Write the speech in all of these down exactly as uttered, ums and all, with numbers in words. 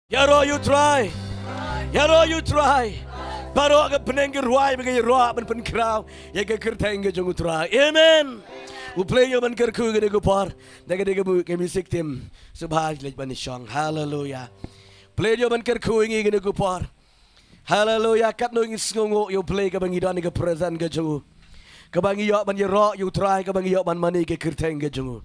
Ïaroh ïa U Trai. Ïaroh ïa U Trai. Baroh ka bneng ka rwai ba ka ïaroh ban pynkhraw ïa ka kyrteng ka jong U Trai. Amen. U Blei u ban kyrkhu ïa kane ka por. Da kane ka mu-, ka music team. Sngewbha leit ban shong. Haleluya. U Blei u ban kyrkhu ïa ngi kane ka por. Haleluya. Katno ngi sngewnguh ïa U Blei kaba ngi don ïa ka presence ka jong u. Kaba ngi ïoh ban ïaroh ïa U Trai, kaba ngi ïoh ban mane ïa ka kyrteng ka jong u.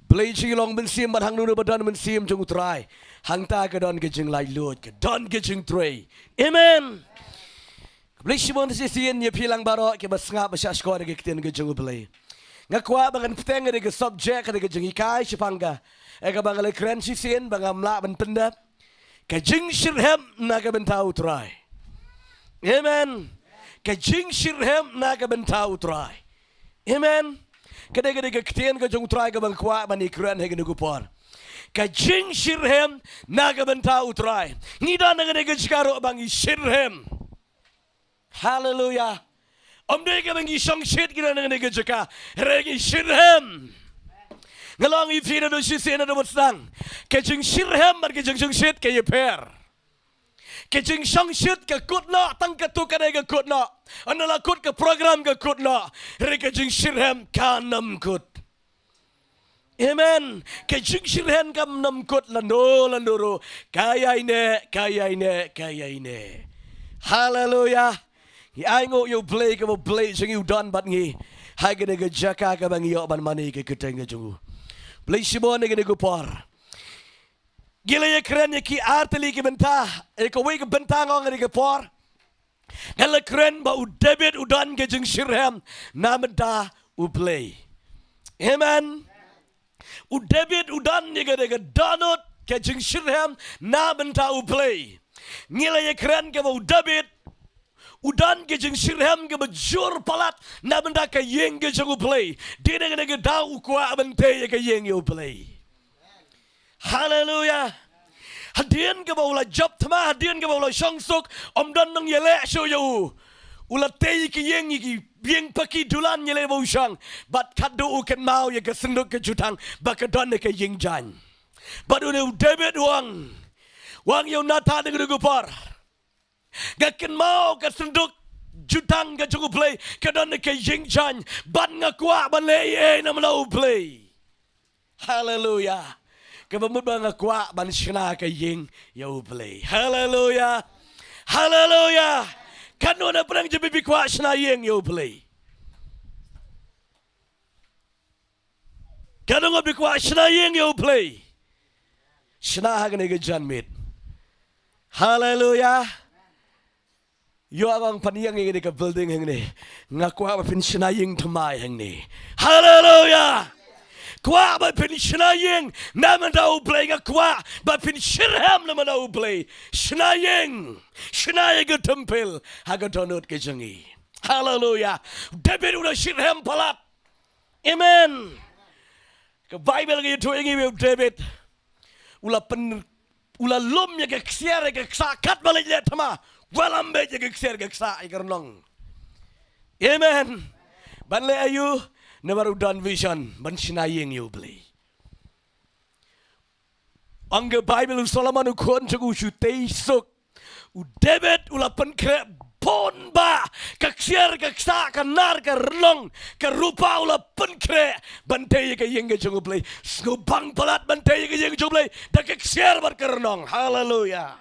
Blei jong ngi long mynsiem bad hangno ba don mynsiem jong U Trai, hangta ka don ka jinglaitluid, ka don ka jingtrei. Amen. Blei shibun shisien ïa phi lang baroh kiba sngap ba shah shkor ïa ka ktien ka jong U Blei. Nga kwah ba ngan bteng ïa ka subject ïa ka jinghikai shaphang ka, eh, kaba nga la kren shisien ba ngam lah ban pyndep. Ka jingshirhem na ka bynta U Trai. Amen. Ka jingshirhem na ka bynta U Trai. Amen. Ka dei, ka dei ka ktien ka jong U Trai kaba nga kwah ban ïakren ha kane ka por. Ka jingshirhem na ka bynta U Trai. Ngi don ha kane ka jaka ruh ba ngi shirhem. Haleluya. Ym dei kaba ngi shongshit, ngi don ha kane ka jaka, hynrei ngi shirhem. Nga la ong ïa phi naduh shisien, naduh mynstep, ka jingshirhem bad ka jingshongshit ka ïapher. Ka jingshongshit ka kut noh, tang katto katne ka kut noh. Ynda la kut ka program ka kut noh, hynrei ka jingshirhem kam kut. Amen. Ka jingshirhem kam kut lano lano ruh. Ka ïaineh, ka ïaineh, ka ïaineh. Haleluya. Ngi ainguh ïa U Blei kaba U Blei jong ngi u don bad ngi ha kane ka jaka kaba ngi ïoh ban mane ïa ka kyrteng ka jong u. Blei shibun ha kane ka por. Ngi la ïakren ïa ki ar tylli ki bynta, ïa kawei ka bynta nga ong ha kane ka por. Nga la kren ba u David u don ka jingshirhem na bynta U Blei. Amen. U David u don ïa ka, ka dohnud ka jingshirhem na bynta U Blei. Ngi la ïakren kaba u David u don ka jingshirhem kaba jur palat na bynta ka ïing ka jong U Blei. Dei na kane ka daw u kwah ban tei ïa ka ïing ïa U Blei. Haleluya. Hadien kaba u la jop thma, hadien kaba u la shong suk, ym don nongïaleh shuh ïa u. U la tei ïa ki ïing, ïa ki ïing paki dulan ïaleh ba u shong. Bad katto u kynmaw ïa ka synduk ka jutang ba ka don ha ka ïing jaiñ. Bad une u David u ong, u ong ïa u Nathan ha kane ka por. Nga kynmaw ka synduk jutang ka jong U Blei ka don ha ka ïing jaiñ, bad nga kwah ban leh ei ei namar U Blei. Haleluya. Kaba mut ba nga kwah ban shna ka ïing ïa U Blei. Haleluya. Haleluya. Katno na pdeng jong phi phi kwah shna ïing ïa U Blei? Katno nga phi kwah shna ïing ïa U Blei? Shna ha kane ka janmiet. Haleluya. Ïoh ban pynïeng ïa kane ka building hangne. Nga kwah ba phin shna ïing thymmai hangne. Haleluya. Kwah ba phin shna ïing na bynta U Blei, nga kwah ba phin shirhem na bynta U Blei. Shna ïing, shna ïa ka templ ha ka dohnud ka jong ngi. Haleluya. David u la shirhem palat. Amen. Ka Baibl ka ïathuh ïa ngi ba u David u la pyn, u la lum ïa ka ksiar ïa ka ksah katba leit leh thma. Wallam beit ïa ka ksiar ïa ka ksah ïa ka rnong. Amen. Ban leh aïu? Namar u don vision ban shna ïing ïa U Blei. Ong ka Baibl u Solomon u khun jong u shu tei suk. U David u la pynkhreh bun bah ka ksiar, ka ksah, ka nar, ka rnong, ka rupa u la pynkhreh ban tei ïa ka ïing ka jong U Blei. Sngewbang palat ban tei ïa ka ïing jong U Blei da ka ksiar bad ka rnong. Haleluya.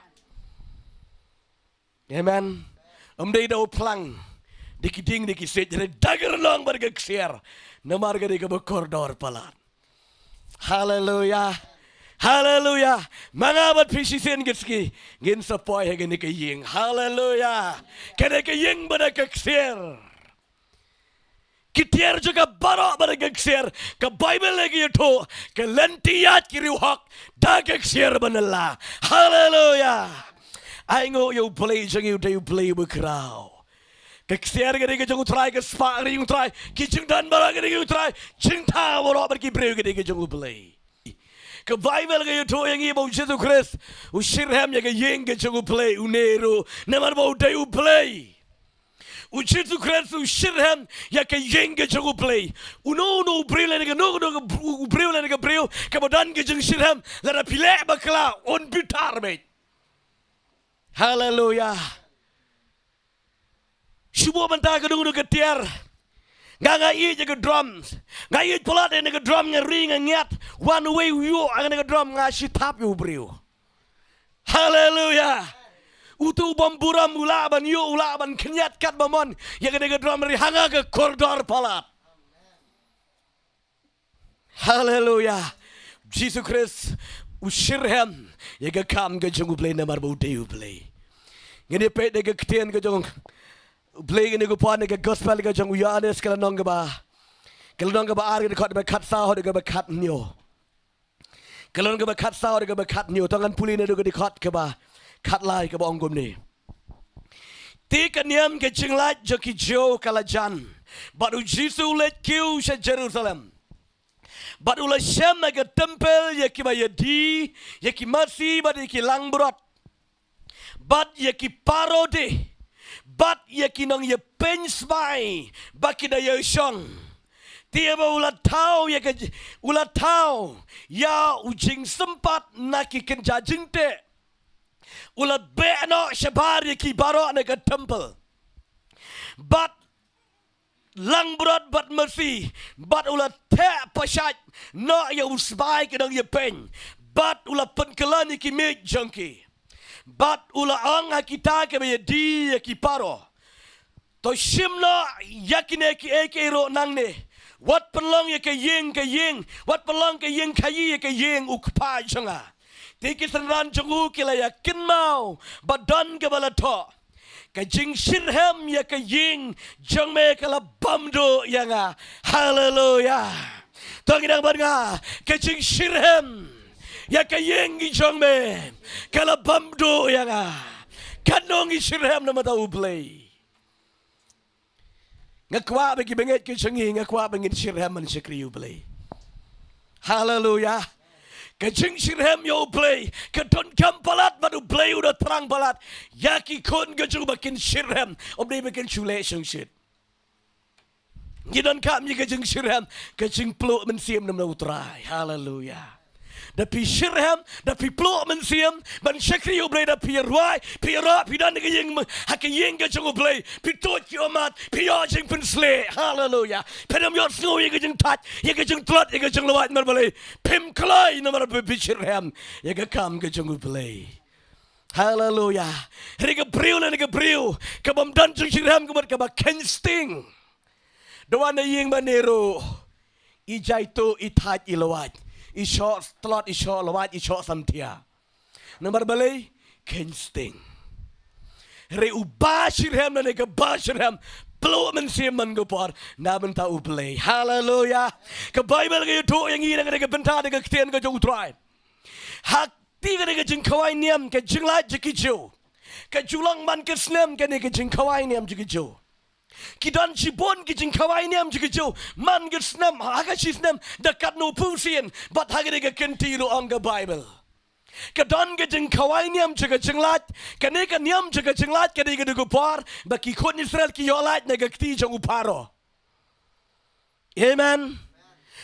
Amen. Ym dei da u phlang, da ki dieng, da ki siej, hynrei da ka rnong bad ka ksiar. Namar ka dei kaba kordor palat. Haleluya. Haleluya. Ma nga bad phi shisien ka sngi ngin sa poi ha kane ka ïing. Haleluya. Kane ka ïing ba da ka ksiar. Ki tiar jong ka baroh ba da ka ksiar. Ka Baibl ka ïathuh, ka lynti ïaid ki riewhok da ka ksiar ba nylla. Haleluya. Ainguh ïa U Blei jong ngi, u dei U Blei uba khraw. Ka ksiar ka dei ka jong U Trai, ka spah ka dei ka jong U Trai, ki jingdon baroh ka dei ka jong U Trai, jingthaw baroh bad ki briew ka dei ka jong U Blei. Ka Baibl ka ïathuh ïa ngi ba U Jisu Khrist u shirhem ïa ka ïing ka jong U Blei, une ruh namar ba u dei U Blei. U Jisu Khrist u shirhem ïa ka ïing ka jong U Blei. Uno uno u briew lane kano kano u briew lane ka briew kaba don ka jingshirhem, lada phi leh bakla un bitar beit. Haleluya. Shu buh mynta ka dung ka tiar. Nga nga ïeit ïa ka drum. Nga ïeit palat ïa ka drum, nga ri nga ngiat. Wan uwei u ïoh ïa ka drum, nga shi thap ïa u briew. Haleluya. Utu u bym burom u lah ban ïoh, u lah ban khynñiat katba mon ïa ka drum ri ha nga ka kordor palat. Haleluya. Jisu Khrist u shitrhem ïa ka kam ka jong U Blei namar ba u dei U Blei. Ngin ïa peit da ka ktien ka jong U Blei, ngin ïa peit na ka gospel ka jong u Ïoannis ka lynnong kaba, ka lynnong kaba ar, ka dkhot ba khatsaw haduh kaba khathynñiew. Ka lynnong kaba khatsaw haduh kaba khathynñiew. To ngan pule naduh ka dkhot kaba khatlai kaba ong kumne. Te ka niam ka jinglait jong ki Jiw ka la jan, bad u Jisu u leit kiew sha Jerusalem. Bad u la shem ha ka templ ïa kiba ïadie ïa ki masi bad ïa ki langbrot, bad ïa ki paro de, bad ïa ki nongïapeiñ smai ba ki da ïashong. Te haba u la thaw ïa ka, u la thaw ïa u jingsympat na ki kynja jingteh, u la beh noh shabar ïa ki baroh na ka templ, bad langbrot bad masi, bad u la theh pashait noh ïa u sbai ki nongïapeiñ, bad u la pynkylla ïa ki miej jong ki, bad u la ong ha kita kiba ïadie ïa ki paro, to shim noh ïa kine kiei kiei ruh nangne. Wat pynlong ïa ka ïing ka ïing, wat pynlong ka ïing khaïi ïa ka ïing u Kpa jong nga. Te ki synran jong u ki la ïa kynmaw ba don kaba la thoh, ka jingshitrhem ïa ka ïing jong me ka la bam duh ïa nga. Haleluya. To ngi dang bad nga, ka jingshitrhem ïa ka ïing jong me ka la bam duh ïa nga. Katno ngi shitrhem namar ta U Blei. Nga kwah ba ki bangeit ki jong ngi, nga kwah ba ngin shitrhem ban shakri U Blei. Haleluya. Ka jingshitrhem ïa U Blei ka donkam palat bad U Blei u da thrang palat ïa ki khun ka jong u ba kin shitrhem, ym dei ba kin shu leh shongshit. Ngi donkam ïa ka jingshitrhem, ka jingpluh mynsiem na U Trai. Haleluya. Da phi shitrhem, da phi pluh mynsiem ban shakri U Blei, da phi rwai, phi ïaroh, phi don ha ka ïing, ha ka ïing ka jong U Blei, phi tuid ki ummat, phi ïoh jingpynshlur. Haleluya. Phim ïohsngew ïa ka jingthait, ïa ka jingtlot, ïa ka jinglwait, namar balei? Phim kloi namar ba phi shitrhem ïa ka kam ka jong U Blei. Haleluya. Hynrei ka briew lane ka briew ka bym don jingshitrhem ka mut kaba kheiñ sting. Da wan na ïing ba nero, i jai tuh, i thait, i lwait, i shoh tlot, i shoh lwait, i shoh samthiah. Namar balei? Kheiñ sting. Hynrei uba shitrhem lane kaba shitrhem, pluh mynsiem man ka por na bynta U Blei. Haleluya. Ka Baibl ka ïathuh ïa ngi na ka bynta da ka ktien ka jong U Trai. Ha kti kane ka jingkhawai niam ka jinglait jong ki Jiw, ka ju long man ka snem kane ka jingkhawai niam jong ki Jiw. Ki don shibun ki jingkhawai niam jong ki Jiw man ka snem, ha ka shi snem da katno phew sien, bad ha kane ka kynti ruh ong ka Baibl. Ka don ka jingkhawai niam jong ka jinglait, kane ka niam jong ka jinglait ka dei ka dei ka por ba ki khun Israel ki ïoh lait na ka kti jong u Pharaoh. Amen.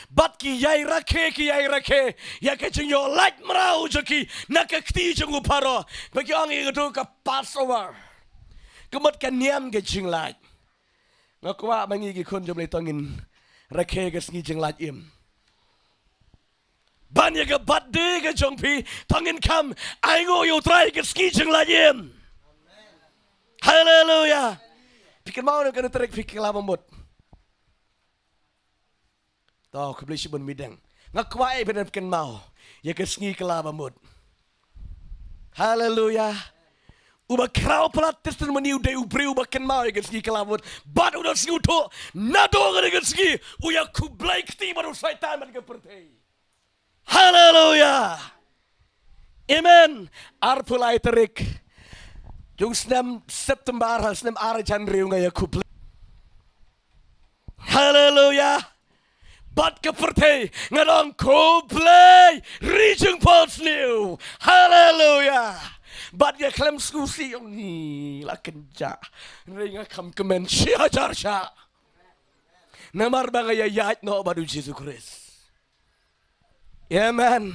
Bad ki ïai rakhe, ki ïai rakhe ïa ka jingïoh lait mraw jong ki na ka kti jong u Pharaoh. Ba ki ong ïa kato ka Passover. Ka mut ka niam ka jinglait. Nga kwah ba ngi ki khun jong U Blei to ngin rakhe ka sngi jinglait im. Ban ïa ka birthday ka jong phi to ngin kham ainguh ïa U Trai ka sngi jinglait im. Haleluya. Phi kynmaw ne kane tarik phi kylla ba mut. To, khublei shibun midang. Nga kwah ïa phi ban kynmaw ïa ka sngi kylla ba mut. Haleluya. Uba khraw palat testimoni u dei u briew uba kynmaw ïa ka sngi kylla ba mut. Bad u da sngewthuh naduh kane ka sngi u ïa khublei kti bad u Soitan bad ka pyrthei. Haleluya. Amen. Arphew lai tarik jong u snem September ha u snem ar hajar hynriew nga ïa khublei. Haleluya. Bad ka pyrthei nga ong khublei ri jong Paul Sniew. Haleluya. Bad nga khlem sngewsih ong ngi la kynjah. Hynrei nga kham kmen shi hajar shah. Namar ba nga ïa ïaid noh bad u Jisu Khrist. Amen.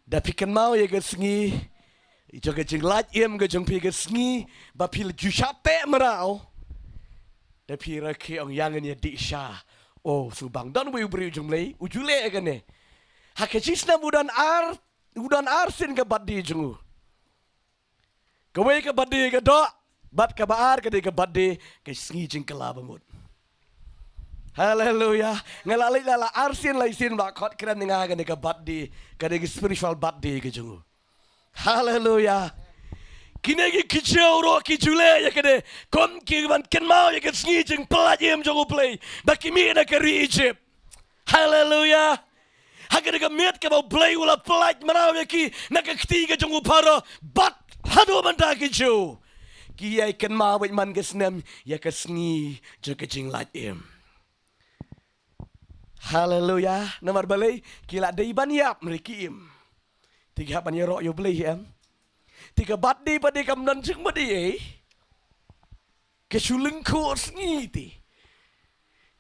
Da phi kynmaw ïa ka sngi Ïa ka jinglait im ka jong phi ka sngi ba phi la ju shah teh mraw. Da phi rakhe ong ïa ngin ïa dih sha. O, shu bang don wei u briew jong U Blei u ju leh ïa kane. Ha ka shi snem u don ar, u don ar sien ka birthday jong u. Kawei ka birthday ka doh, bad kaba ar ka dei ka birthday ka sngi jingkylla bamut. Haleluya. Nga la leit la la ar sien lai sien ba khot kren nga kane ka birthday, ka dei ka spiritual birthday ka jong u. Haleluya. Kine ki kjat ruh ki ju leh ïa kane, kum ki ban kynmaw ïa ka sngi jingpyllait im jong U Blei ba ki mih na ka ri Egypt. Haleluya. Ha kane ka miet kaba U Blei u la pyllait mraw ïa ki na ka kti ka jong u Pharaoh, bad haduh mynta ki Jiw ki ïai kynmaw beit man ka snem ïa ka sngi jong ka jinglait im. Haleluya. Namar balei? Ki la dei ban ïap, hynrei ki im. Te ki hap ban ïaroh ïa U Blei, em? Te ka birthday pat te kam don jingmut ei ei. Ka shu lyngkhuh sngi te.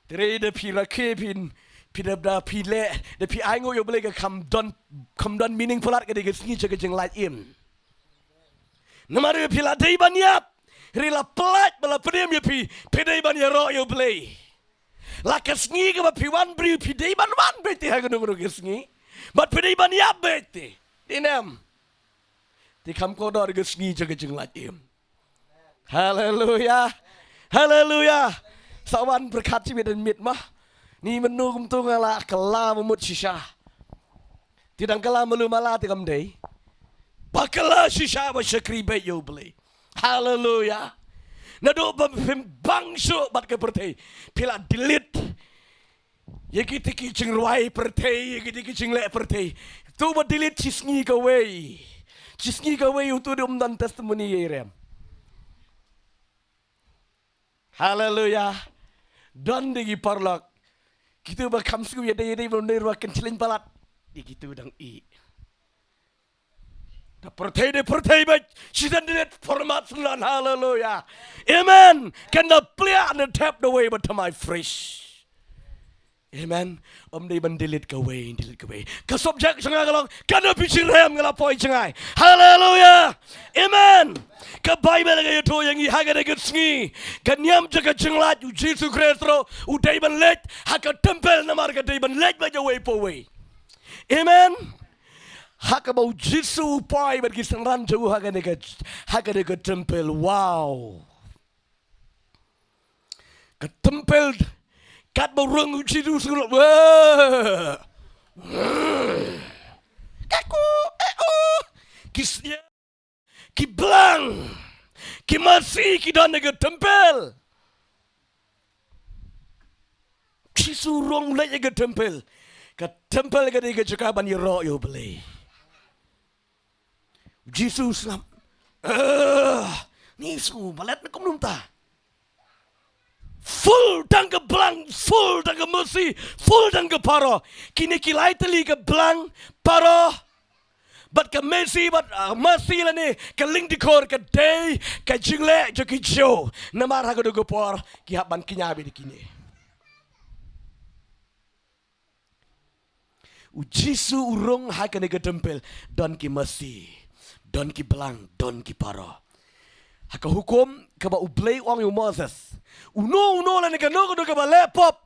Te hynrei da phi rakhe phin, phi da, da phi leh, da phi ainguh ïa U Blei ka kam don, kam don meaning palat ka dei ka sngi jong ka jinglait im. Namar phi la dei ban ïap, hynrei la pyllait bad la pynim ïa phi, phi dei ban ïaroh ïa U Blei. La ka sngi kaba phi wan briew phi dei ban wan beit te ha kano kano ka sngi. Bad phi dei ban ïap beit te. Dei ne em? Te kham kordor ka sngi jong ka jinglait im. Haleluya. Haleluya. Sa wan pyrkhat shi miet ar miet ma. Ni mynno kumto nga la kylla bamut shisha. Te dang kylla malu mala te kam dei. Ba kylla shisha ba shakri beit ïa U Blei. Haleluya. Naduh ba phim bang shuh bad ka pyrthei, phi la delete ïa kita ki jingrwai pyrthei, ïa kita ki jingleh pyrthei. To ba delete shi sngi kawei. Shi sngi kawei uto dei um don testimony ïa i rem. Haleluya. Don de ki paralok. Kito ba kham sngewbha ïa dei ïa dei ba ym dei ruh kin shlei palat. Ïa kito dang i. Da pyrthei de pyrthei beit, shidan de format synlan, haleluya. Amen. Kan da pliah na thep da wei ba thymmai fresh. Amen. Ym dei ban delete kawei, delete kawei. Ka subject jong nga ka long, kan da phi syrhem nga la poi jngai. Haleluya. Amen. Ka Baibl ka ïathuh ïa ngi ha kane ka sngi, ka niam jong ka jinglait U Jisu Khrist ruh u dei ban leit ha ka templ namar ka dei ban leit beit uwei pa uwei. Amen. Ha kaba U Jisu u poi bad ki synran jong u ha kane ka, ha kane ka templ. Wow. Ka templ katba u rung U Jisu u sngewlok. Wah. Kaku, eh, oh. Ki snia, ki blang, ki masi ki don ha ka templ. Jisu u rung u leit ha ka templ. Ka templ ka dei ka jaka ban ïaroh ïa U Blei. Jisu u sngap. Eh, ni shu balet na kumno mynta. Full tang ka blang, full tang ka masi, full tang ka paroh. Kine ki lai tylli ka blang, paroh, bad ka masi, bad, ah, masi lane ka lyngdikor ka dei ka jingleh jong ki Jiw. Namar ha kato ka por ki hap ban kñia beit da kine. U Jisu u rung ha kane ka templ, don ki masi, don ki blang, don ki paroh. Ha ka hukum kaba U Blei u ong ïa u Moses, uno uno lane kano kano kaba leh pop,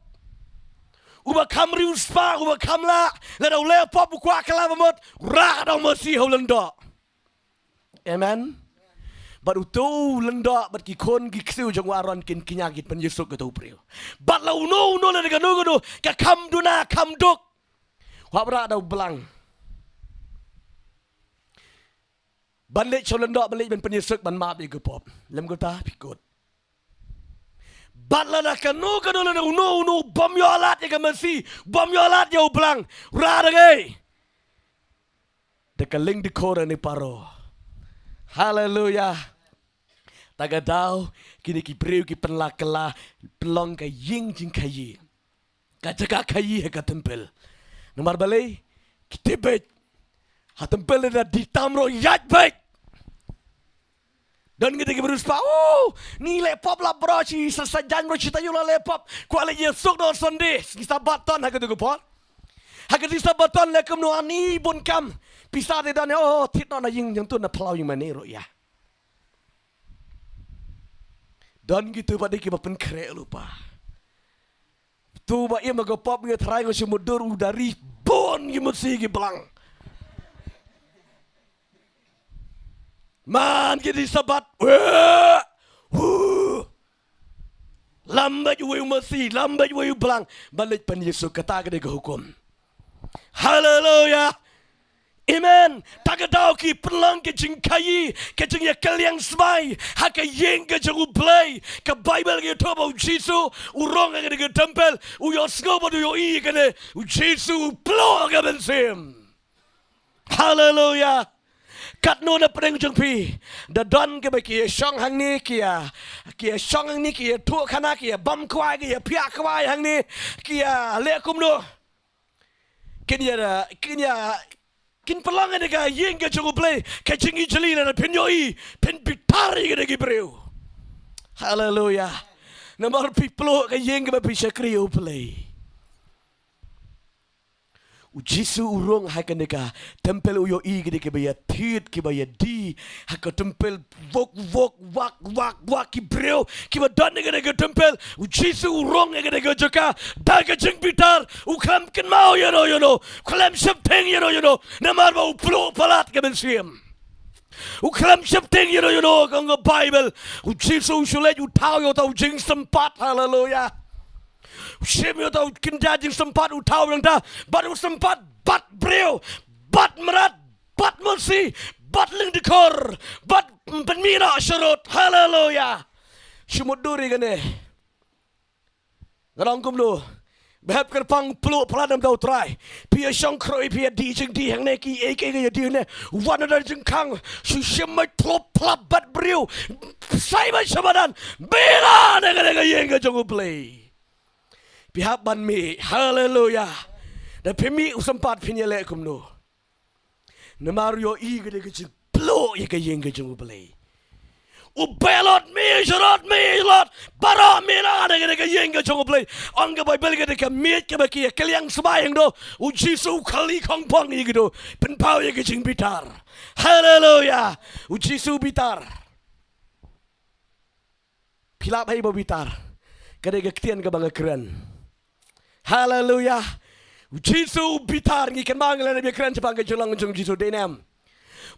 uba kham riewspah, uba kham lah, lada u leh pop u kwah kylla bamut, rah da u masi ha u lyngdoh. Amen. Bad uto u lyngdoh bad ki khun ki ksiew jong u Aaron kin kñia, kin pynïasuk ïa uto u briew. Bad la uno uno lane kano kano ka kham duna kham duk, u hap rah da u blang ban leit sha u lyngdoh, ban leit ban pynïasuk, ban map ïa ka pop. Lym kumta phi kut. Bad lada kano kano lane uno uno u bym ïoh lad ïa ka masi, u bym ïoh lad ïa u blang, u rah da kaei? Da ka lyngdikor lane paroh. Haleluya. Ta ka daw kine ki briew ki pynlah kylla, pynlong ka ïing jingkhaïi, ka jaka khaïi ha ka templ. Namar balei? Ki tip beit ha templ lada dih tam ruh ïaid beit. Don kita kiba riewspah, oh, ni leh pop la bro, shi sa, sa jan bro, shi taïew la leh pop. Kwah leit ïasuk noh Sunday, sngi Sabat ton ha kato ka por. Ha ka sngi Sabat ton leh kumno, ani bun kam. Pisa te don ïa, oh, thied noh na ïing jong tu na phyllaw ïing mane ruh ïa. Don kitu pat de kiba pynkhreh lypa. Tu ba im ha ka pop, nga trai nga shu mutdur u da ri bun ki masi ki blang. Man ki dei Sabat. Wah! Huh! Lam beit uwei u masi, lam beit uwei u blang. Ba leit pan Jisu, kata ka dei ka hukum. Haleluya. Amen. Ta ka daw ki pynlong ka jingkhaïi, ka jingïakylliang smai ha ka ïing ka jong U Blei. Ka Baibl ka ïathuh ba U Jisu u rung ha ka dei ka templ, u ïohsngew bad u ïohi kane, U Jisu u pluh ka mynsiem. Haleluya. Katno na pdeng jong phi, da don kiba ki ïa shong hangne, ki ïa, ki ïa shong hangne, ki ïathuh khana, ki ïa bam kwai, ki ïa phiah kwai hangne, ki ïa leh kumno? Kin ïa, kin ïa, kin pynlong ïa ka ïing ka jong U Blei ka jingijli, lada phin ïohi phin bitar ïa kine ki briew. Haleluya. Namar phi pluh ka ïing kaba phi shakri ïa U Blei. U Jisu u rung ha kane ka templ, u ïohi kine kiba ïa thied, kiba ïa die ha ka templ, wok wok, wak wak wak ki briew kiba don ha kane ka templ. U Jisu u rung ha kane ka jaka da ka jingbitar. U khlem kynmaw ïano ïano, u khlem sheptieng ïano ïano, namar ba u pluh palat ka mynsiem. U khlem sheptieng ïano ïano, ka ong ka Baibl. U Jisu u shu leit, u thaw ïa uta u jingsympat. Haleluya. U shim ïa uta u kynja jingsympat, u thaw ïa uta, bad u sympat bad briew, bad mrad, bad masi, bad lyngdkhor, bad pynmih noh sharud. Haleluya. Shu mutdur ïa kane. Nga ong kumno? Ba hap kyrpang, pluh palat namar U Trai. Phi ïa shong khroh, phi ïa die jingdie hangne, kiei kiei ki ïa die hangne. Wan na jingkhang, shu shim mai tlop tlap bad briew. Sai mai sha madan. Bitar na ka, na ka ïing ka jong U Blei. Phi hap ban mih. Haleluya. Da phi mih u sympat, phin ïa leh kumno? Namar u ïohi ka dei ka jingpluh ïa ka ïing ka jong U Blei. U beh lut, mih sharud, mih lut, baroh mih na ka dei ka ïing ka jong U Blei. Ong ka Baibl ka dei ka miej kaba ki ïa kylliang smai hangto. U Jisu u khlei khongpong ïa kito, pynpaw ïa ka jingbitar. Haleluya. U Jisu u bitar. Phi lah bha ïa ba bitar. Ka dei ka ktien kaba nga kren. Haleluya. U Jisu u bitar, ngi kynmaw ngi lada ba kren shaphang ka jinglong jong U Jisu, dei ne em?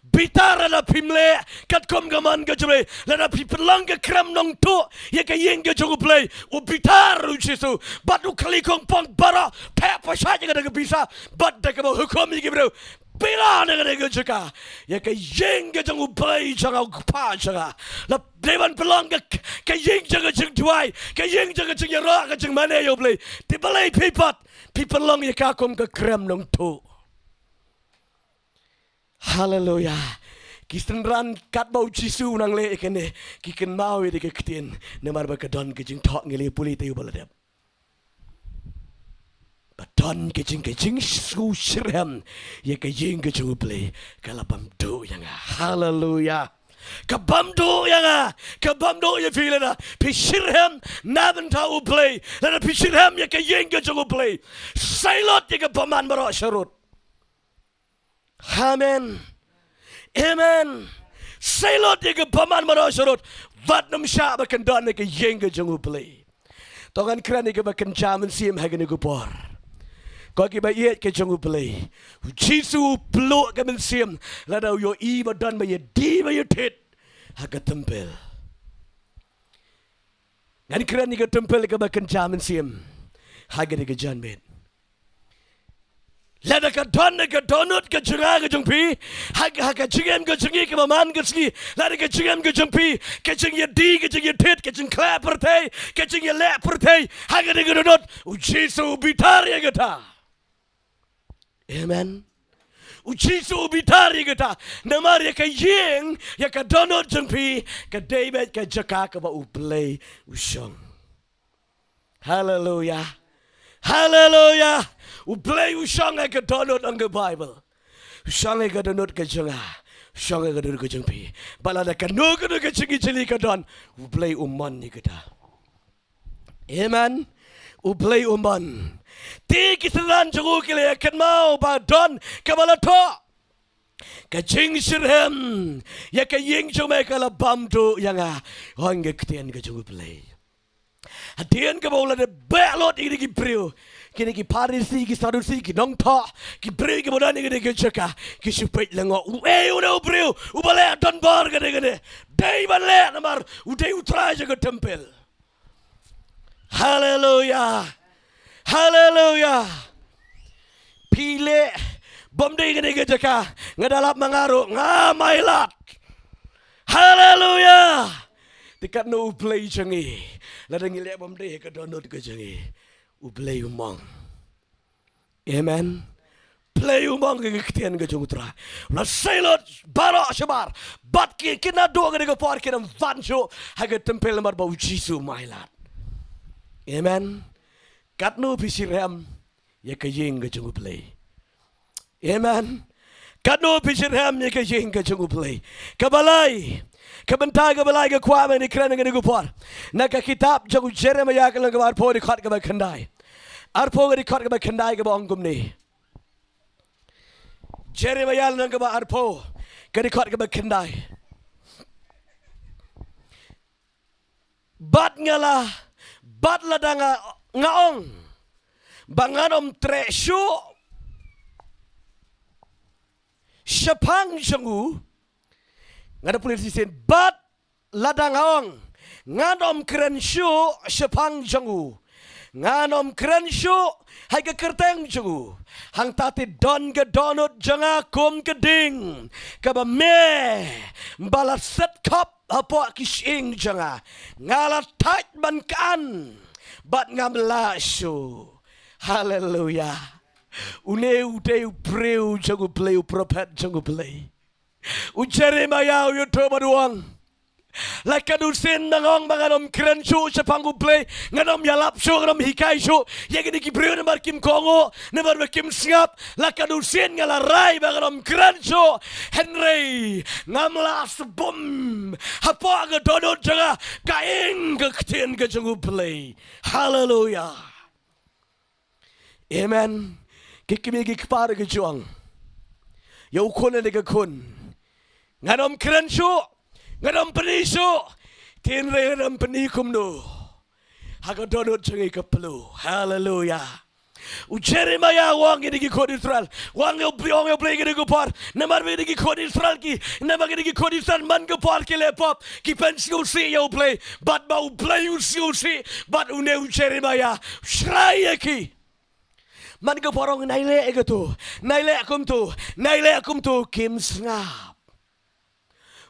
Bitar lada phim leh katkum ka mon ka jong U Blei, lada phi pynlong ka krem nongtuh ïa ka ïing ka jong U Blei. U bitar U Jisu. Bad u khlei khongpong baroh, thep pyrshah ïa ka da ka pisa, bad da kaba hukum ïa ki briew. Bitar na ka dei ka jaka, ïa ka ïing ka jong U Blei jong nga, U Kpa jong nga. La dei ban pynlong ka, ka ïing jong ka jingduwai, ka ïing jong ka jingïaroh, ka jingmane ïa U Blei. Te balei phi pat phi pynlong ïa ka kum ka krem nongtuh? Haleluya. Ki synran katba U Jisu u nang leh ïa kane, ki kynmaw ïa ka ktien, namar ba ka don ka jingthoh, ngi la pule te ïa u ba la dep. Ba don ka jing, ka jingsngewshitrhem ïa ka ïing ka jong U Blei, ka la bam duh ïa nga. Haleluya. Ka bam duh ïa nga, ka bam duh ïa phi lada phi shitrhem na bynta U Blei, lada phi shitrhem ïa ka ïing ka jong U Blei. Sai lut ïa ka bymman baroh sharud. Amen. Amen. Sai lut ïa ka bymman baroh sharud. Wat nym shah ba kan don ha ka ïing ka jong U Blei. To ngan kren ïa kaba kynja mynsiem ha kane ka por. Ko kiba ïeit ka jong U Blei, U Jisu u pluh ka mynsiem lada u ïohi ba don ba ïa die ba ïa thied ha ka templ. Ngan kren ïa ka templ kaba kynja mynsiem ha kane ka janmiet. Lada ka don ha ka dohnud ka jong nga ka jong phi, ha, ha ka jingim ka jong ngi kaba man ka sngi, lada ka jingim ka jong phi ka jingïadie, ka jingïathied, ka jingkhleh pyrthei, ka jingïaleh pyrthei, ha kane ka dohnud, U Jisu u bitar ïa kata. Amen. U Jisu u bitar ïa kata. Namar ïa ka ïing, ïa ka dohnud jong phi, ka dei beit ka jaka kaba U Blei u shong. Haleluya. Haleluya. U Blei u shong ha ka dohnud, ong ka Baibl. U shong ha ka dohnud ka jong nga. U shong ha ka dohnud ka jong phi. Bad lada kano kano ka jingijli ka don, U Blei u mon ïa kata. Amen. U Blei u mon. Te ki synran jong u ki la ïa kynmaw ba don kaba la thoh. Ka jingshitrhem ïa ka ïing jong me ka la bam duh ïa nga, ong ka ktien ka jong U Blei. Hadien kaba u la dep beh lut ïa kine ki briew, kine ki Pharisi, ki Sadusi, ki nongthoh, ki briew kiba don ïa kine ki jaka, ki shu peit lyngngoh. Uei une u briew uba leh donbor kane kane? Dei ban leh namar u dei u trai jong ka templ. Haleluya. Haleluya. Phi leh bym dei kane ka jaka, nga da lap ma nga ruh, nga mailat. Haleluya. Te katno U Blei jong ngi, lada ngi leh bym dei ha ka dohnud ka jong ngi, U Blei u mong. Amen. Blei u mong ïa ka ktien ka jong U Trai. La sei lut baroh shabar, bad ki, ki naduh kane ka por kim wan shuh ha ka templ namar ba U Jisu u mailat. Amen. Katno phi shitrhem ïa ka ïing ka jong U Blei? Amen. Katno phi shitrhem ïa ka ïing ka jong U Blei? Kaba lai, ka bynta kaba lai nga kwah ban ïakren ha kane ka por, na ka kitab jong u Jeremaïah ka lynnong kaba arphew, dkhot kaba khyndai. Arphew, ka dkhot kaba khyndai kaba ong kumne. Jeremaïah lynnong kaba arphew, ka dkhot kaba khyndai. Bad nga la, bad lada nga, nga ong ba ngan ym treh shuh shaphang jong u, nga da pule shisien, bad lada nga ong ngan ym kren shuh shaphang jong u, ngan ym kren shuh ha ka kyrteng jong u, hangta te don ka dohnud jong nga kum ka ding kaba mih ba la set khop hapoh ki shyieng jong nga. Nga la thait ban khan bad ngam lah shuh. Haleluya. Une u dei u briew jong U Blei, u prophet jong U Blei. U Jeremaïah u ïathuh bad u ong, la katno sien ngan ong ba ngan ym kren shuh shaphang U Blei, ngan ym ïalap shuh, ngan ym hikai shuh ïa kine ki briew namar kim kohnguh, namar ba kim sngap. La katno sien nga la rai ba ngan ym kren shuh, hynrei ngam lah sbun hapoh ka dohnud jong nga, ka ïing ka ktien ka jong U Blei. Haleluya. Amen. Ki kmie ki kpa ki jong, ïa u khun ne ka khun, ngan ym kren shuh, ngan ym pyni shuh. Hynrei ngan ym pyni kumno? Ha ka dohnud jong ngi ka ploo. Haleluya. U Jeremaïah u ong ïa kine ki khun Israel, u ong ïa U Blei, u ong ïa U Blei ha kane ka por, namar ba kine ki khun Israel ki, namar kine ki khun Israel man ka por ki leh pop, ki pynsngewsih ïa U Blei, bad ba U Blei u sngewsih bad une u Jeremaïah, u shrai ïa ki. Man ka por u ong nai leh kato, nai leh kumto, nai leh kumto, kim sngap.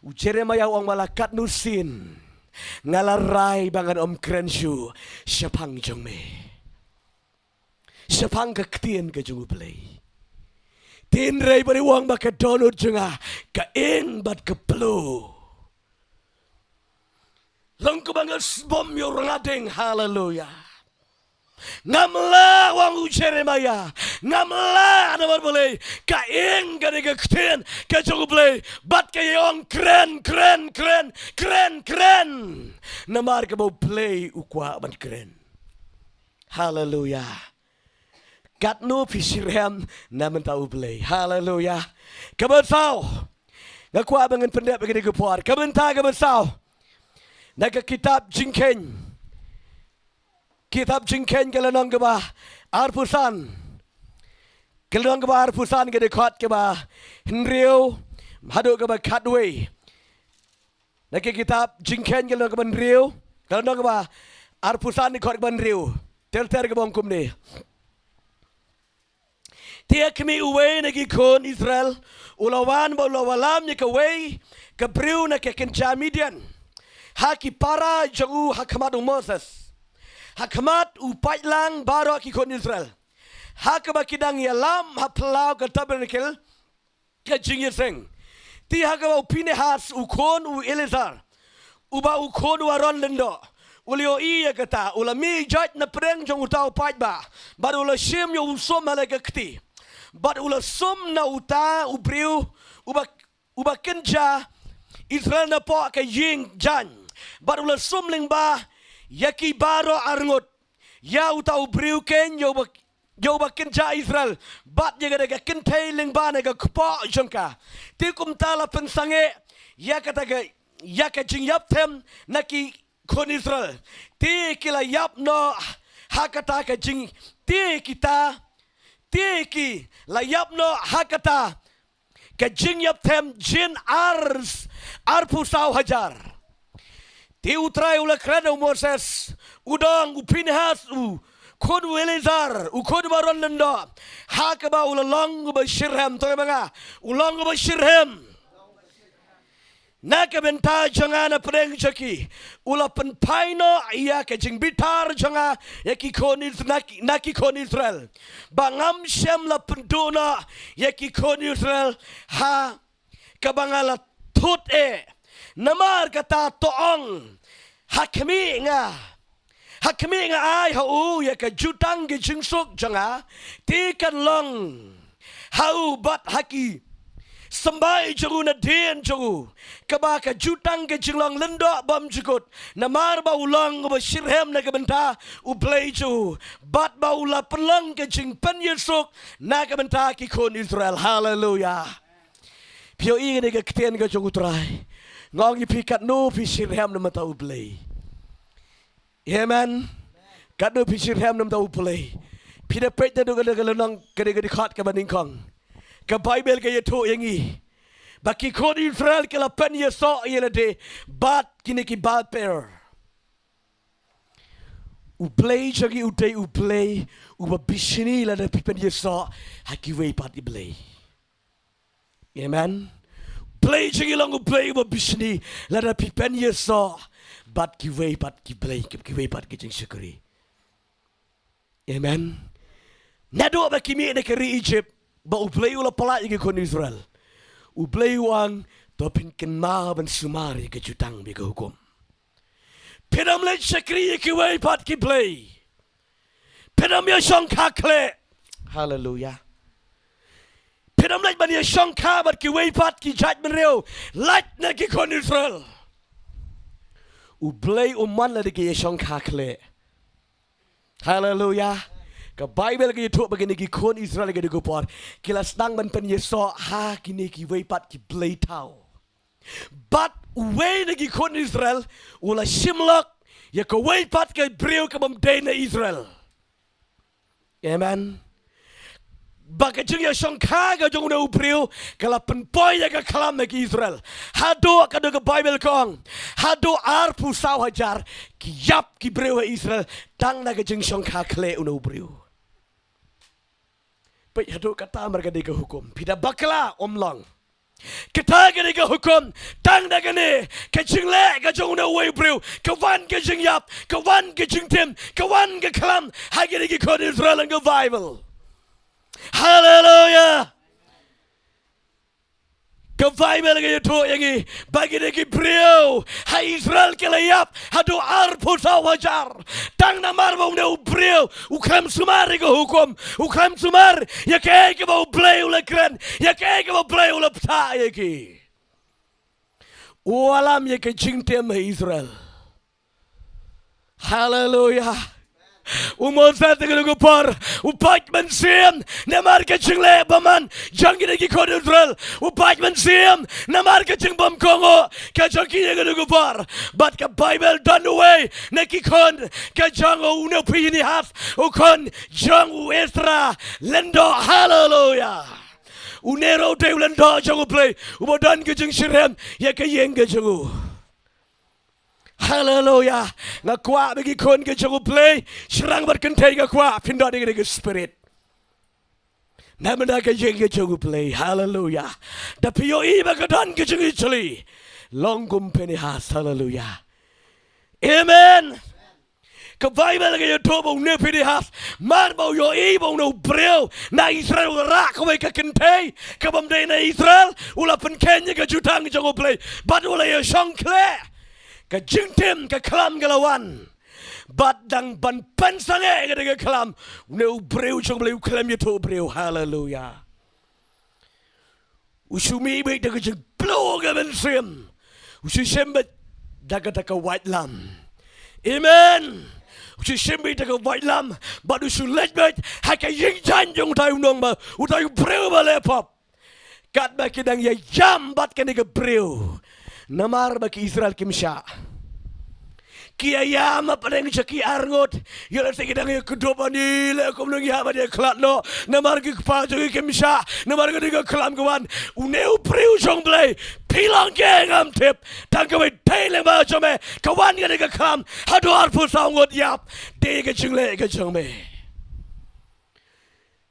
U Jeremaïah u ong ba la katno sien nga la rai ba ngan ym kren shuh shaphang jong me, shaphang ka ktien ka jong U Blei. Hynrei ba u ong ba ka dohnud jong nga ka ïing bad ka ploo. Long kumba nga sbun ïa u rnga ding. Haleluya. Ngam lah, u ong u Jeremaïah, ngam lah namar balei? Ka ïing, kane ka ktien ka jong U Blei, bad ka ïa ong kren, kren, kren, kren, kren, namar kaba U Blei u kwah ban kren. Haleluya. Katno phi shitrhem na bynta U Blei. Haleluya. Kaba saw, nga kwah ba ngan pyndep ïa kane ka por. Ka bynta kaba saw, na ka kitab Jingkheiñ, kitab Jingkheiñ ka lynnong kaba arphew san, ka lynnong kaba arphew san, ka dkhot kaba hynriew haduh kaba khatwei. Na ka kitab Jingkheiñ ka lynnong kaba hynriew, ka lynnong kaba arphew san, dkhot kaba hynriew. Ter ter kaba ong kumne: Te ha khmih, uwei na ki khun Israel u la wan bad u la wallam ïa kawei ka briew na ka kynja Midian ha ki para jong u, ha khmat u Moses, ha khmat u paidlang baroh ki khun Israel, ha kaba ki dang ïalam ha phyllaw ka tabernakl ka jingïaseng. Te ha kaba u Phinehas u khun u Eleazar, uba u khun u Aaron lyngdoh, u la ïohi ïa kata, u la mih joit na pdeng jong uta u paidbah, bad u la shim ïa u sum ha la ka kti, bad u la sum na uta u briew uba, uba kynja Israel napoh ka ïing jaiñ, bad u la sum lyngba ïa ki baroh arngut, ïa uta u briew keiñ, ïa uba, ïa uba kynjah Israel bad ïa kata ka kynthei lyngba na ka kpoh jong ka. Te kumta la pynsangeh ïa kata ka, ïa ka jingïap them na ki khun Israel. Te ki la ïap noh ha kata ka jing, te kita, te ki la ïap noh ha kata ka jingïap them jin ar, arphew saw hajar. Te U Trai u la kren ha u Moses, u dong, u Phinehas, u khun u Eleazar, u khun u Aaron lyngdoh, ha kaba u la long uba shitrhem, to ïa ma nga, u long uba shitrhem. Na ka bynta jong nga na pdeng jong ki, u la pynphai noh ïa ka jingbitar jong nga ïa ki khun Is-, na ki, na ki khun Israel. Ba ngam shym la pynduh noh ïa ki khun Israel ha kaba nga la thut eh. Namar kata to ong ha khmih nga, ha khmih nga ai ha u ïa ka jutang ka jingsuk jong nga, te kan long ha u bad ha ki symbai jong u nadien jong u, kaba ka jutang ka jinglong lyngdoh bymjukut. Namar ba u long uba shitrhem na ka bynta U Blei jong u, bad ba u la pynlong ka jingpynïasuk na ka bynta ki khun Israel. Haleluya. Phi ïohi kane ka ktien ka jong U Trai. Nga ong ïa phi, katno phi shitrhem na ka bynta U Blei. Amen. Katno phi shitrhem na ka bynta U Blei. Phi da peit naduh kane ka lynnong, kane ka dkhot kaba nyngkong. Ka Baibl ka ïathuh ïa ngi ba ki khun Israel ki la pynïasoh ïa lade bad kine ki Baal Peor. U Blei jong ngi u dei U Blei uba bishni lada phi pynïasoh ha kiwei pat ki blei. Amen. Blei jong ngi long U Blei uba bishni lada phi pynïasoh bad kiwei pat ki blei, kiwei pat ki jingshakri. Amen. Naduh ba ki mih na ka ri Egypt, ba U Blei u la pynlait ïa ki khun Israel, U Blei u ong, to phin kynmaw ban sumar ïa ka jutang bad ïa ka hukum. Phin ym leit shakri ïa kiwei pat ki blei. Phin ym ïashongkha khleh. Haleluya. Phin ym leit ban ïashongkha bad kiwei pat ki jaitbynriew. Lait na ki khun Israel. U Blei um man lada ki ïashongkha khleh. Haleluya. Ka Baibl ka ïathuh ba kine ki khun Israel ha kane ka por ki la sdang ban pynïasoh ha kine kiwei pat ki blei thaw. Bad uwei na ki khun Israel u la shim lok ïa kawei pat ka briew ka bym dei na Israel. Amen. Ba ka jingïashongkha ka jong une u briew ka la pynpoi ïa ka khlam ha ki Israel. Haduh, ka dei ka Baibl ka ong, haduh arphew saw hajar ki ïap ki briew ha Israel tang na ka jingshongkha khleh une u briew. Peit, haduh katta mar ka dei ka hukum. Phi da bakla, ym long. Kata ka dei ka hukum, tang da kane ka jingleh ka jong une uwei u briew ka wan ka jingïap, ka wan ka jingtim, ka wan ka khlam ha kine ki khun Israel ha ka Baibl. Haleluya. Ka Baibl ka ïathuh ïa ngi ba kine ki briew ha Israel ki la ïap haduh arphew saw hajar. Tang namar ba une u briew u khlem sumar ïa ka hukum, u khlem sumar ïa kaei kaba U Blei u la kren, ïa kaei kaba U Blei u la bthah ïa ki. U wallam ïa ka jingtim ha Israel. Haleluya. U Moses ha kane ka por u pait mynsiem namar ka jingleh bymman jong kine ki khun Israel. U pait mynsiem namar ka jingbymkohnguh ka jong ki ha kane ka por. Bad ka Baibl don uwei na ki khun ka jong une u Phinehas, u khun jong u Ezra lyngdoh. Haleluya. Une ruh u dei u lyngdoh jong U Blei uba don ka jingshitrhem ïa ka ïing ka jong u. Haleluya. Nga kwah ba ki khun ka jong U Blei, shynrang bad kynthei, nga kwah phin don ïa ka spirit na bynta ka ïing ka jong U Blei. Haleluya. Da phi ïohi ba ka don ka jingïatylli, long kum Phinehas. Haleluya. Amen. Ka Baibl ka ïathuh ba une u Phinehas, mar ba u ïohi ba une u briew na Israel u la rah kawei ka kynthei ka bym dei na Israel, u la pynkheiñ ïa ka jutang jong U Blei bad u la ïashong khleh. Ka jingtim, ka khlam ka la wan. Bad dang ban pynsangeh ïa kata ka khlam, une u briew jong U Blei u khlem ïathuh briew. Haleluya. U shu mih beit da ka jingpluh ka mynsiem. U shu shim beit da kata ka waitlam. Amen. U shu shim ïa ka waitlam bad u shu leit beit ha ka ïing jaiñ jong utai u nong ba, utai u briew ba leh pop. Katba ki dang ïa ïam bad kane ka briew, namar ba ki Israel kim shah. Ki ïa ïam hapdeng jong ki arngut. Ïa lehse ki dang ïa kdup ani, leh kumno ngi hap ban ïa khlad noh. Namar ki kpa jong ngi kim shah. Namar kane ka khlam ka wan. Une u briew jong U Blei, phi long ïa ngam tip. Tang kawei dei lyngba jong me ka wan kane ka khlam. Haduh arphew saw ngut ïap. Dei ka jingleh ka jong me.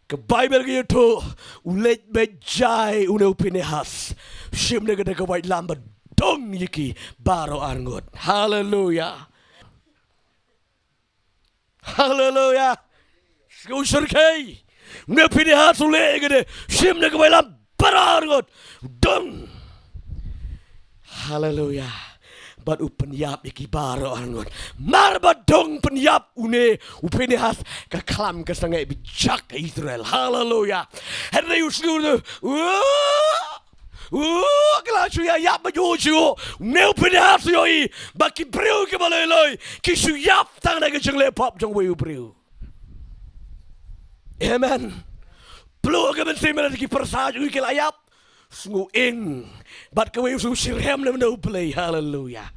Ka Baibl ka ïathuh, u leit beit jai une u Phinehas. Shim ne ka dei ka waitlam ba dung ïa ki baroh arngut. Haleluya. Haleluya. Sngewsyrkhei. Une u Phinehas u leh ïa ka dei. Shim ne ka waitlam baroh arngut. Dung. Haleluya. Bad u pynïap ïa ki baroh arngut. Mar ba dung pynïap une u Phinehas, ka khlam ka sangeh beit jaka Israel. Haleluya. Hynrei u sngew u, u, ka la shu ïa ïap ba ju ju. Une u Phinehas u ïohi ba ki briew kiba loi loi ki shu ïap tang da ka jingleh pop jong uwei u briew. Amen. Pluh ka mynsiem ïa ki pyrsa jong u ki la ïap. Sngew ing. Bad kawei u sngew shitrhem na mynta U Blei. Haleluya.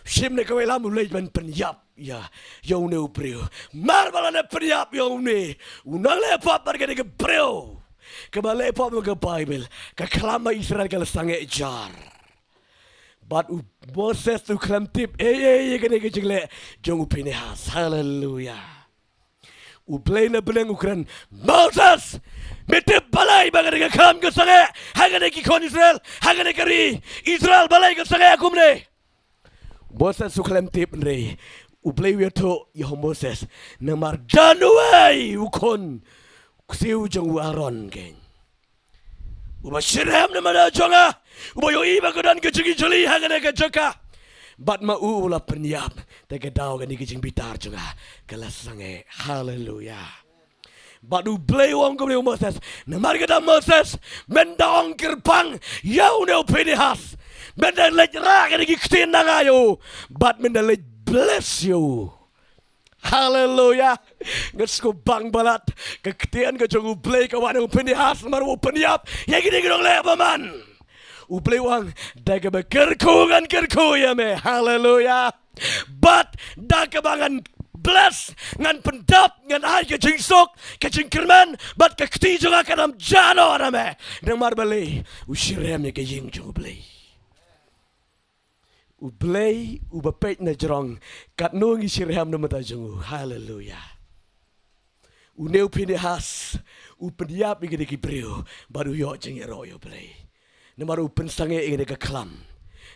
Shim ne kawei lam u leit ban pynïap ïa, ïa une u briew. Mar ba la ne pynïap ïa une u nongleh pop bad kane ka briew kaba leh pop, ka Baibl ka khlam ba Israel ka la sangeh jar. Bad u Moses u khlem tip ei ei ïa kane ka jingleh jong u Phinehas. Haleluya. U Blei na bneng u kren, Moses, me tip balei ba kane ka khlam ka sangeh ha kane ki khun Israel, ha kane ka ri Israel, balei ka sangeh kumne? Moses u khlem tip, hynrei U Blei u ïathuh ïa u Moses, namar don uwei u khun, u ksiew jong u Aaron keiñ, uba shitrhem na mynta jong nga, uba ïohi ba ka don ka jingijli ha kane ka jaka. Bad ma u u la pynïap, te ka daw kane ka jingbitar jong nga ka la sangeh. Haleluya. Bad U Blei u ong kumne ïa u Moses, namar kata Moses, men da ong kyrpang ïa une u Phinehas, men da leit rah kine ki ktien na nga ïa u, bad men da leit bless ïa u. Haleluya. Nga sngewbang palat, ka ktien ka jong U Blei ka wan ha u Phinehas namar u pynïap ïa kine ki nongleh bymman. U Blei u ong, da kaba kyrkhu ngan kyrkhu ïa me. Haleluya. Bad da kaba ngan bless, ngan pyndap, ngan ai ka jingsuk, ka jingkyrmen, bad ka kti jong nga kan ym jah noh na me. Namar balei? U shitrhem ïa ka ïing jong U Blei. U Blei uba peit na jrong katno ngi shitrhem na mynta jong u. Haleluya. Une u Phinehas u pynïap ïa kine ki briew bad u ïoh jingïaroh ïa U Blei. Namar u pynsangeh ïa kane ka khlam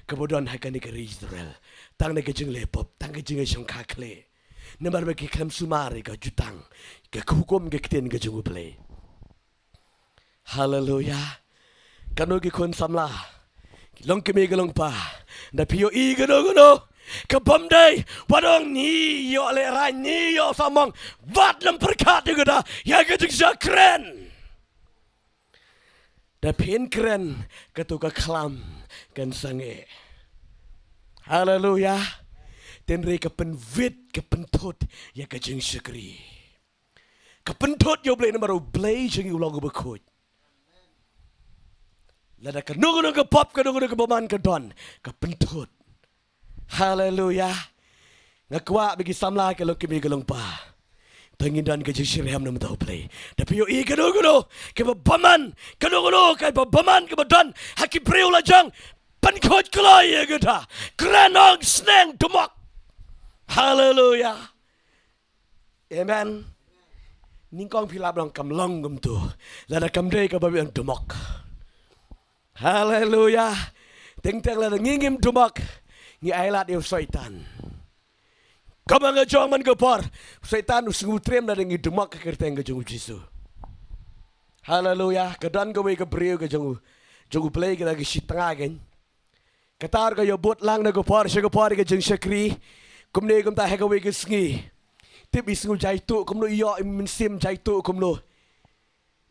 kaba don ha kane ka ri Israel. Tang na ka jingleh pop, tang ka jingïashongkha khlieh. Namar ba ki khlem sumar ïa ka jutang, ka hukum, ka ktien ka jong U Blei. Haleluya. Kano ki khun samla, ki longkmie ki longpa, da phi ïohi kano kano ka bym dei, wat ong ngi ïoh lehraiñ, ngi ïoh samong, wat lem pyrkhat ïa kata, ïa ka jingshah kren. Da phin kren, kato ka khlam kan sangeh. Haleluya. Tynrai ka pynwit, ka pynthut ïa ka jingshakri. Ka pynthut ïa U Blei namar U Blei jong ngi u long uba khuid. Lada kano kano ka pop, kano kano ka bymman ka don, ka pynthut. Haleluya. Nga kwah ba ki samla, ki longkmie ki longpa, to ngin don ka jingshitrhem na mynta U Blei. Da phi ïohi kano kano kaba bymman, kano kano kaba bymman kaba don ha ki briew lajong, pynkhuid kloi ïa kata. Kren, ong, sneng, dumok. Haleluya. Amen. Nyngkong phi lah ban ong kam long kumto, lada kam dei kaba biang dumok. Haleluya. Teng teng lada ngi ngim dumok, ngi ailad ïa u Soitan. Kumba nga ong man ka por, u Soitan u sngewtriem lada ngi dumok ha ka kyrteng ka jong u Jisu. Haleluya. Ka don kawei ka briew ka jong u, jong U Blei, ka dei ka shi tnga keiñ. Kata ka ïa bud lang na ka por sha ka por ïa ka jingshakri. Kumne kumta ha kawei ka sngi, tip i sngew jaituh kumno, i ïoh i mynsiem jaituh kumno.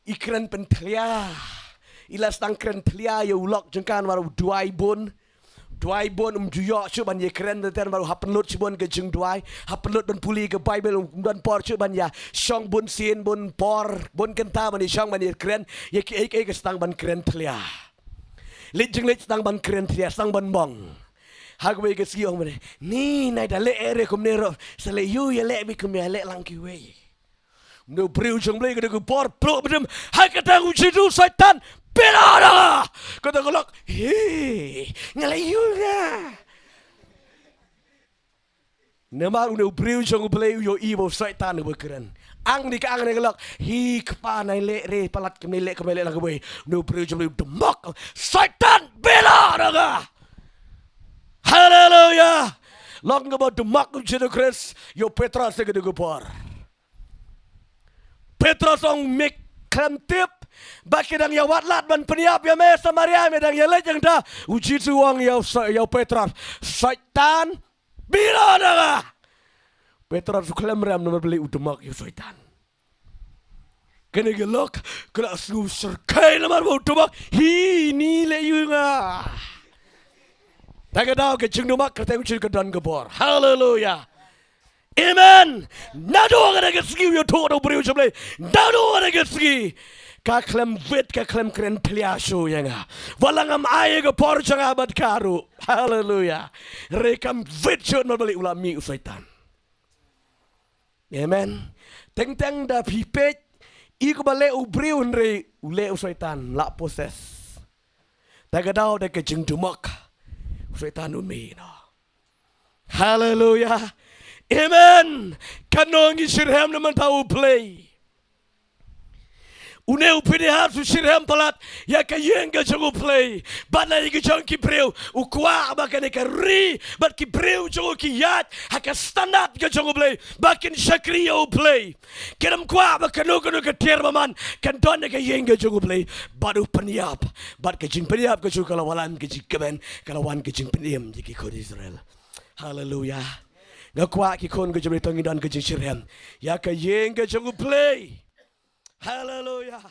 I kren pynthlia. I la sdang kren thlia ïa u lok jong ka namar u duwai bun. duwai bun um ju ïoh shuh ban ïakren, te namar u hap pynlut shibun ka jingduwai, hap pynlut ban pule ka Baibl, um don por shuh ban ïa shong bun sien, bun por, bun kynta ban ïa shong ban ïakren ïa kiei kiei ka sdang ban kren thlia. Leit jingleit sdang ban kren thlia, sdang ban mong. Ha kawei ka sngi ong bad, ni nai da leh eh re kumne ruh, sa leh ïu ïa leh beit kumne, leh lang kiwei. Une u briew jong U Blei ka dei ka bor, pyrshah bad em, ha kata u Jisu, Soitan, pynlong da nga. Kata ka lok, hi, nga leh ïu nga. Namar une u briew jong U Blei u ïohi ba u Soitan uba kren. Ang ni ka ang ni ka lok, hi kpa, nai leh re palat kumne, leh kumne, leh lang kawei. Une u briew jong U Blei u dmok, Soitan, pynlong da nga. Haleluya. Long kaba dmok U Jisu Khrist ïa u Petros ha kata ka por. Petros ong, me khlem tip ba ki dang ïa wad lad ban pynïap ïa me, Samaria, me dang ïa leit hangta? U Jisu ong ïa u Sa-, ïa u Petros, Soitan, pynlong da nga. Petros u khlem rem namar balei u dmok ïa u Soitan. Kane ka lok ka la sngew shyrkhei namar ba u dmok, hi, ni leh ïu nga. Te ka daw ka jingdmok ka teng u Jisu ka don ka bor. Haleluya. Amen. Naduh kane ka sngi u ïathuh da u briew jong U Blei, naduh kane ka sngi ka khlem wit, ka khlem kren thlia shuh ïa nga. Wat la ngam ai ka por jong nga bad ka ruh. Haleluya. Hynrei kam wit shuh namar balei? U la mih u Soitan. Amen. Teng teng da phi peit, i kaba leh u briew hynrei u leh u Soitan, la possess. Te ka daw da ka jingdmok u Soitan u mih noh. Haleluya. Amen. Katno ngi shitrhem na ka bynta U Blei. Une u Phinehas u shitrhem palat ïa ka ïing ka jong U Blei. Bad na ïing ka jong ki briew u kwah ba kane ka ri bad ki briew jong u ki ïaid ha ka standard ka jong U Blei, ba kin shakri ïa U Blei. Kim kwah ba kano kano ka tiar ba man kan don ha ka ïing ka jong U Blei. Bad u pynïap, bad ka jingpynïap ka jong u ka la wallam ka jingkmen, ka la wan ka jingpynim ïa ki khun Israel. Haleluya. Nga kwah ki khun ka jong U Blei to ngin don ka jingshitrhem ïa ka ïing ka jong U Blei. Haleluya.